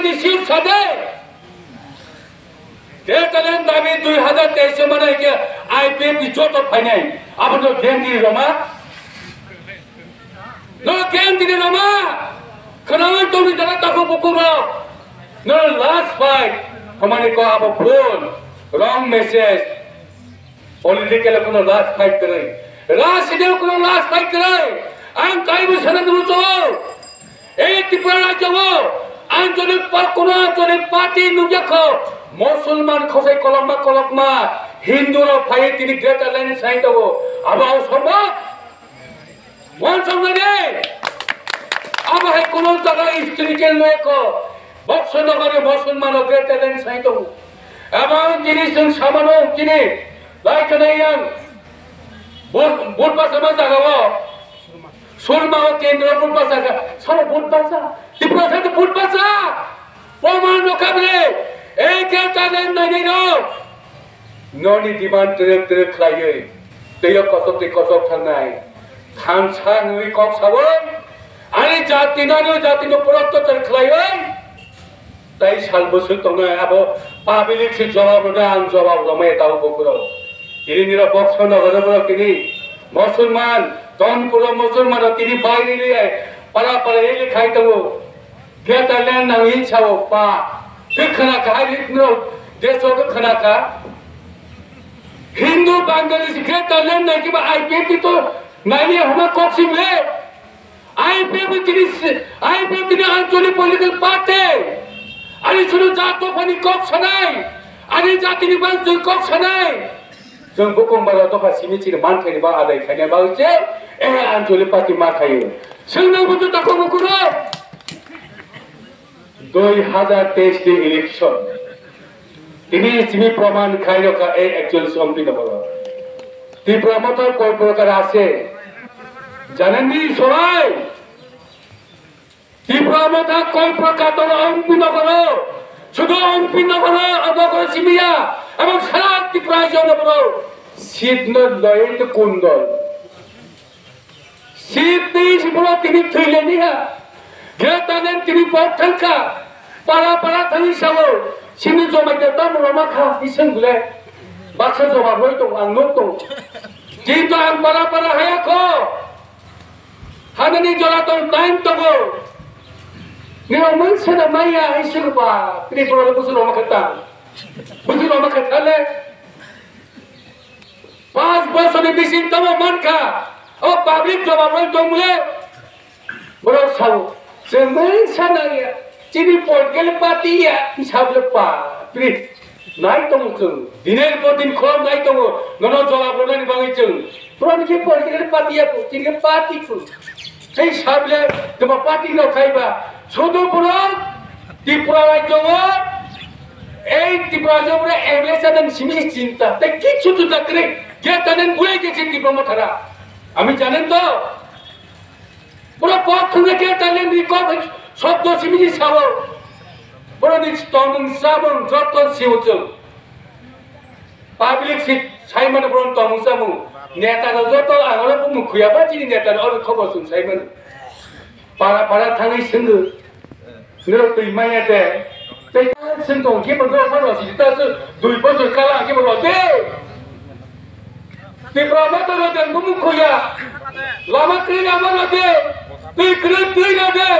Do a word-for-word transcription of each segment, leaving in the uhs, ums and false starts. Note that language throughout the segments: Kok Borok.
Receive sade. Greater than dabi dui hazar teis mane ke I P F ni joto phainai. Abo no guarantee roma. No guarantee roma. Khana tongni jala tako buku rok. No last fight. Hamani ko abo phone. Wrong message. Political kuno last fight kwrwi. Rajniti kuno last fight kwrwi. Ang kaibo sana dulu chao. Ei Tripura rajyo o ancholic pa-, kuno ancholic party nukya kho. Musulman khosai kolokma kolokma Hindu rok phai tini Greater Line sai tongo. Abo ang sombo. Wansoknai de. Abo hai kuno jaga historical noi ko. Boxo nogori Musulman o Greater Line sai tongo. Abo ang tini sung samano tini. Lai kanai yang. Bud-, Budbasa ma jaga o. Surma o kendro Budbasa ka. Sama Budbasa. Tripura sa Budbasa. Poman no kable. Ei Greater Line nai nai no. Noni demand twrwk twrwk khlaiwi, twiyo kosok twi kosok thangnai. Thansa nwi kok sawi, ani jati nani jati no pura tochar khlaiwi. Tai sal bwswk tongnai abo public se jawab rwna ang jawab rwmai tao bokhoro. Tini niro boxo no rwmai tini Musulman, Tonpuro Musulman tini bairi li ai, para para ili khai tongo. Greater Line nang hin sao pa. Twi khna kha, hai rit no deso twi khna kha. Hindu Bangladesh Greater Line nang kiba I P F T to nai ni huma kok sim le. I P F T ni si-, I P F T ni ancholic political party. Ani sunu jat dophani kok sanai. Ani jatini bangchoi kok sanai. Chwng bukung bara dopha simi chini manthai ni ba adai khainai ba se. Eh ancholic party ma khayo. Swngnai buju tako bukuro. Dui hazar teis ni election. Tini simi proman khai rokha ei actual sompi no bolo. Tipra Motha koi prokar ase. Janen ni sobai. Tipra Motha koi prokar to ompi no bolo. Sudo ompi no bolo, abo ko simiya. Abo sara Tipra jo no bolo. Sit no loyal to kundol. Sitni siboro tini thwileni ha. Greater Line tini pok thangkha. Para para thangwi sao. Sini jomai de tam roma kha iseng bole. Baksa joma roi tong ang nuk tong. Kintu ang para para haya kho. Hanani jora tong time tongo. Nino mangsa da maya iseng ba. Tini boro busu roma khata. Busu roma khata le. Panch bosorni bising tamo mankha, o public jawab roi tong mule. Borok sao, chwng mui sana ya, chini political party ya, sabole pa, pri, nai tongo chwng. Diner po din khom nai tongo, nono jawab roi nani bagwi chwng. Borok ni political party ya, chini party chwng. Tei sabole twma party no khaiba sodo borok Tripura rajyo o ei Tripura rajyo o M L A chadang simi chinta tei kichu chuta kwrwi Greater Line bulai khe se Tipra Mothara. Ami janen to? Borok pok thwngwi Greater Line ni kok sobdo simi sao. Borok ni tongmung chamung joto sio chwng. Public si sai mano borok tongmung chamung. Neta rok joto ang oro bumung khuya ba chini neta rok oro khobor chwng sai mano. Para para thangwi swngo. Nirok twi manya de. Tei swn tong khe bo dok mano si ta se dui bosor kala khe bo de. Tipra Motha rok den bumung khuya. Lama kri lama rok de. Twi kri twi rok de.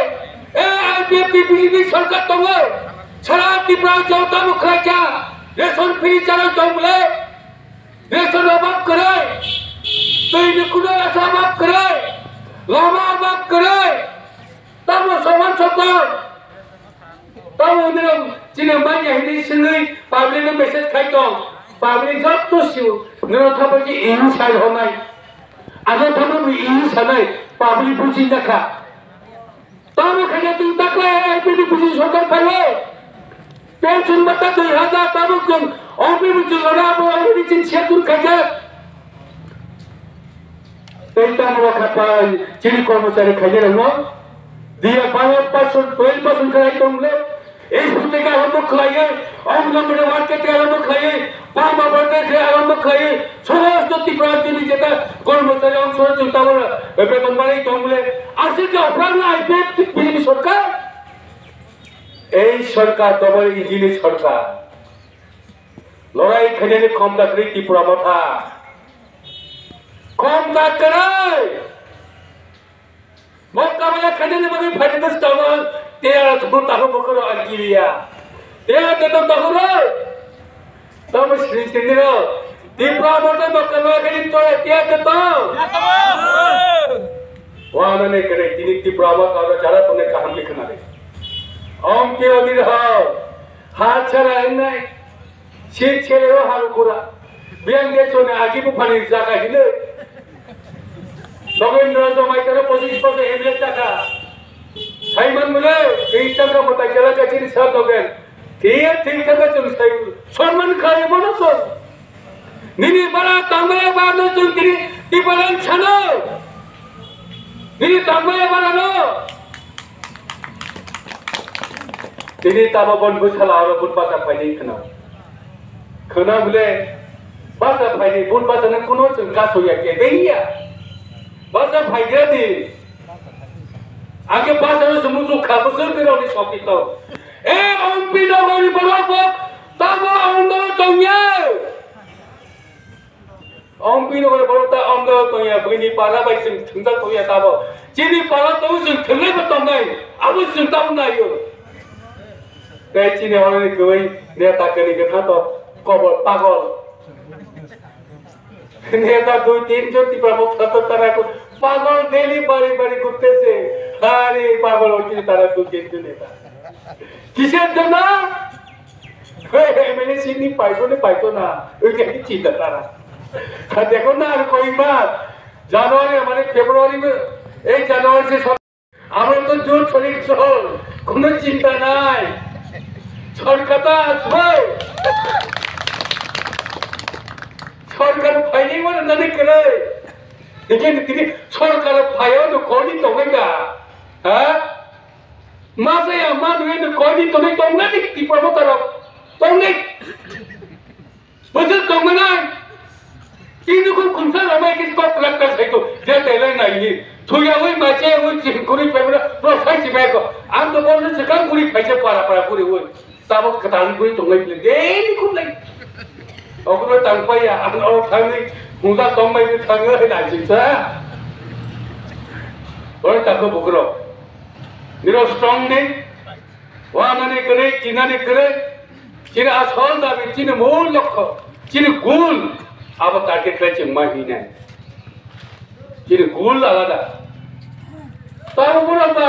E I P F T B J P sorkar tongo. Sara Tripura jota bo khlai kha. Ration free chalo tong bole. Ration obab kwrwi. Twi ni kuno asa obab kwrwi. Lama obab kwrwi. Tamo soman sokto. Tamo nirok chini manya hini singwi public no message khai tong. Public jotto siu. Nirok thabo ki ihu sai homai. Ano thabo bi ihu sanai. Public buji dakha. Tamo khaina twi taklai I P T P C sorkar phaiwi. Pension bata dui hazar tabuk chwng O P B chwng ora bo already chini setur khaijak. Tei tamo kha pai chini kormochari khaijak rokno. Diya baro percent, twelve percent khlai tong le. Ei sute ka homo khlaiwi, Anganwadi worker te arambo khlaiwi, pharma worker te arambo khlaiwi, somosto Tripura rajyoni jeta kormochari ongsorok chwng tabora beton manwi tong bole, aswk khe ophrang I P F T B J P sorkar. Ei sorkar, double engine ni sorkar. Lorai khainani khomta kwrwi Tipra Motha. Khomta kwrwi. Bo kabala khainani bagwi phaidi bwskango tei aro thukun takhuk bukhuk rok ang kiriya. Tei aro teto takhuk rok. Tamo sri sri rok. Tipra Motha bo kabala khaini toya tei aro teto. Wanani kwrwi tini Tipra Motha aro jara tongnai kaham ni khwnadi. Om Pio ni rok. Ha chara enai. Sik sele o haru kura. Biyang de sone agi buphani jaga hino. Nogin no jomai tara pochis bosor M L A taka. Saiman mune, tei taka motai kela kachiri sar nogen. Tiya thik thaka chwng sai. Sonman khai bono chwng. Nini bara tangmaya ba no chwng tini tipalan chano. Nini tangmaya bara no. Tini tamo bon bwsala aro bun basa phaini khwna. Khwna bole basa phaini bun basa no kuno chwng kaso ya ke dei ya. Basa phaigra di. Ake basa no sumu su kha bwswk ni rok ni sokti to. E ompi no gori borok bo tamo ang no tongya. Om bini hwnwi borok ta om dao tongya, bini para bai chwng thwngjak tongya tabo. Chini para tongo chwng thwnglai bo tongnai, abo chwng tamo naio. Tei chini horoni kwbwi neta kwrwi kwthang to kobor pagol. Neta dui tin jon Tipra Motha to tara ko pagol daily bari bari ghurte se. Hari pagol hoi chini tara dui tin jon neta. Kiser jona? Hey, M L A seat ni paito ni paito na, oi khe chinta tara. Kha dekho na, ar koi mas, January, mane February, ei January se sor-, amra to jot solik chol, kono chinta nai. Sorkar ta asbo. Sorkar phaini mane nani kere. Hikhe ni tini sorkar phaio no koni tongai da. Ha? Ma saya ma nungwi no koi ni tonwi tongnai ni Tipra Motha rok tongnai. Bwswk tongmanai. Tini khum khumsa rok mai kis kok plak plak sai to. Je tele nai ni. Thuya wi ma che wi chim kuri pe bra. Bro sai si bai ko. Ang to bol se kang kuri phai se para para kuri wi. Tabok kwtal gwi tongnai bwle daily khumlai. Okhorno tangpaiya, ang o thangwi mungsa tongmai bwle thango hai nai singsa. Oi tako bukrok. Niro strong ni, wanani kwrwi, chinani kwrwi, chini asol dabi, chini mul lokho, chini goal, abo target khlai chwng ma hinai. Chini goal alada. Tabo borok ba,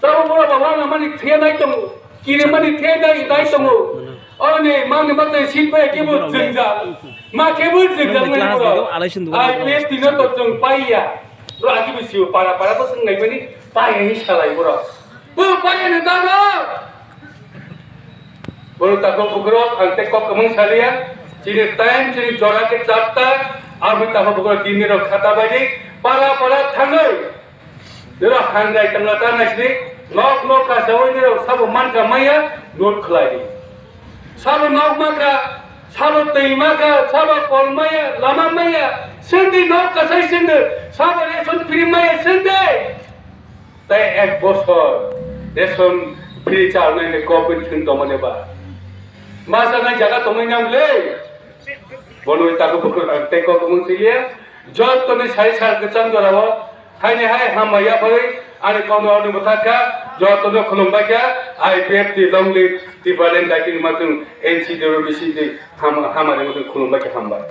tabo borok ba wana mani thia nai tongo, kiri mani thia nai, nai tongo. Oni mangni mate sit pai kebo jwngjal. Ma kebo jwngjal mani borok. I P F T no to chwng paiya. Bro, agi bisi para para to swng nai mani paiya hi salai borok. Bo paiya ni tamo. Borok tako bukrok ang tei kok kwmwng saliya. Chini time, chini jora khe charta. Aboni tako bukrok tini rok khata bai di. Para para thangwi. Niro hangrai tangla ta naisini. Nok nok kasawi niro sabo manka maya. Note khlai di. Sabo nok maka. Sabo twi maka. Sabo kol maya. Lama maya. Sindi nok kasai sindi. Sabo ration free maya sindi. Tei ek bosor ration free chalnai ni covid thwng tongmani ba. Ma chanai jaga tongwi nang le. Bono tako bukur ang tei kok mung siliya. Jotoni sai sal kwchang jorao. Haini hai hambai yaphai ani kono ani bwthakha. Jotono khulumbai kha. I P F T long live Tipraland daikini matung N C W B C tei ham-, hamari matung khulumbai kha hambai.